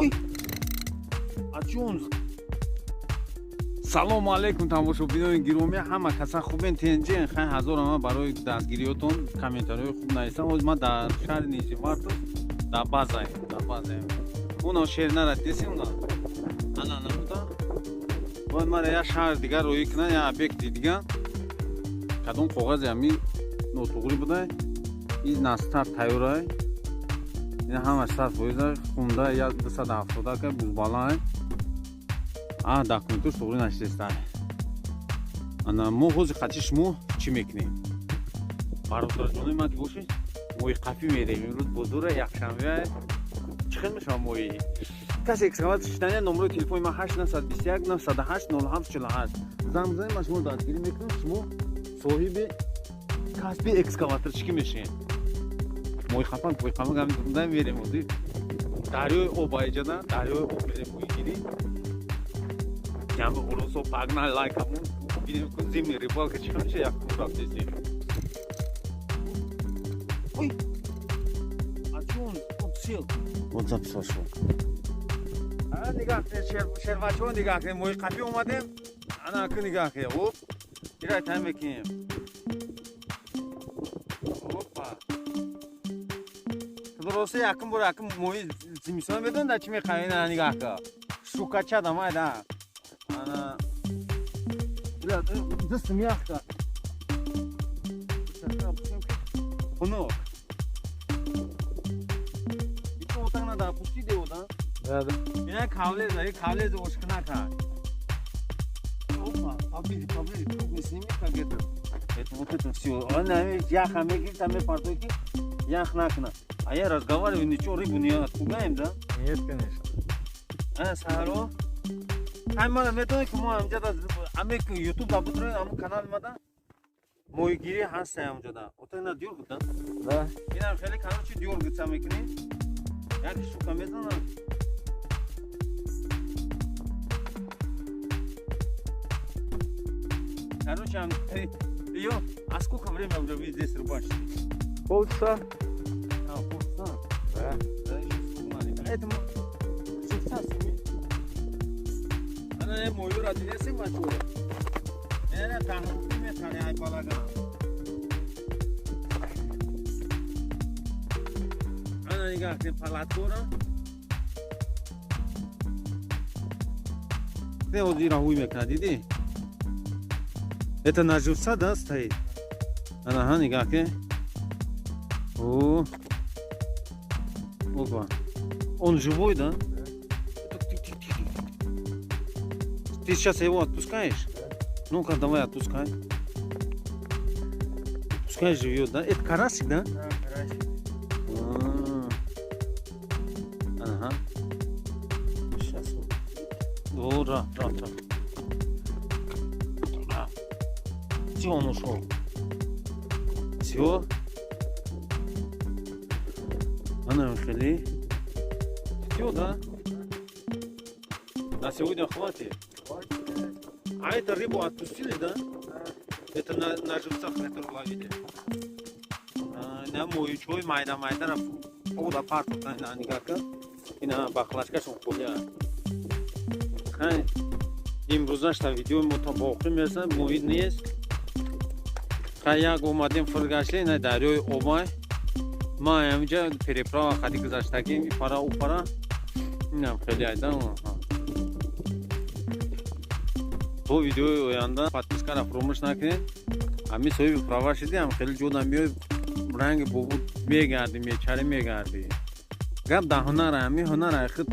Ой! А чё он? Салому алейкум, тамошобинони гиромӣ, ҳама каса хубен, тенҷен? Хай, ҳазор ама барои дастгириётон, комментариҳои хуб нависам. Ҳозир ман дар шаҳри Нижневартовск дар базаем, дар базаем. Уно шернара деси, уна ана набуда. Бояд мара як шаҳри дигар роӣ кунан, як объекти дигар. Кадом коғазе ҳами нотуғрӣ буда, и настар тайёрай. Ина ҳамаш 100%, хунда 270 ка бузбалай. А документош туғрӣ нашидеста. Ана мо ҳозир қати шумо чӣ мекунем? Бародарҷонои ман ки бошед, моҳи қафӣ мерем. Имрӯз бозора, якшанбе. Чӣ хел мешавад моҳи? Касе экскаватор шидания, номерои телефони ман 8921 908 07 48. Занг бизанед, ман шуморо дастгирӣ мекунам, шумо соҳиби касби экскаваторчикӣ мешавед. Моҳи қафан, моҳи қафан мерем ҳозир. Дарёи об аиҷада, дарёи об мерем моҳигирӣ. Ҷамъи урусо, погнали, лайкамон бинем ку зимний рыбалка чӣ меша, як рафтеси. Ой! А чё он сел? Вот запись пошел. А нигоҳ кунед, шервачо, нигоҳ кунед, моҳи қафӣ омадем. Ана ку нигоҳ кунед. Оп. Ира тай мекунем. Опа. Рости, якум бор якум моҳи зимистона медонед дар чӣ мехарем? Ина нигоҳ кун. Шукача да майда. Ана. Даст мягко. Хунук. И то вот так надо опустить его, да? Да. Ина кавлеза, и кавлеза ошкинака. Опа, поближе, поближе, круг сними, как это. Это вот это все. Она яха мегирит, там партойки, ях накна. А я разговариваю, ничего, рыбу не отпугаем, да? Нет, конечно. А, саро? Ай, мана медонӣ ки мо ҳамҷада аме ютуб да будроем, ҳамун канали мада моҳигирӣ ҳаста ҳамҷада. Ота ина дёргать, да? Да. Инам хеле, короче, дёргаться мекунӣ. Як щука мезанам. Короче, её, а сколько время уже вы здесь рыбачите? Полчаса. А, полчаса. Да. Да, еще согнали. Это живца сними. Ана е моюра дидесем, бачо. Ена даҳрупи метане ай балаган. Ана нигоҳ кунед палаткора. Не ҳозир ҳуй мекунад, дидӣ? Это на живца, да, стоит? Ана ҳа нигоҳ кунед. О. Опа. Он живой, да? Ты сейчас его отпускаешь? Ну-ка, давай отпускай. Пускай живет, да? Это карасик, да? Да, карасик. А. Ага. Сейчас. О, да. Да. Все, он ушел. Все. Ана хели. Все, да? На сегодня хватит. А это рыбу отпустили, да? Это на живцах, которую ловили. А, на мою чой майда майда на ода парту на нигоҳ ина баклажкашон холия. Хай, имрӯзашта видеои мо то боқӣ мерасад, муҳит нест. Хай, як омадем, фиргашли, ина дарёи обай. Ма ҳаминҷа переправа хади гузаштагим, ипара упара. Инам хеле айда. То видеои оянда подпискара фуромӯш накунед. Ҳами соҳиби права шиди, ҳам хеле ҷода меои, ранги бобу мегарди, мечари мегарди. Гап да ҳунара, ҳами ҳунара худ.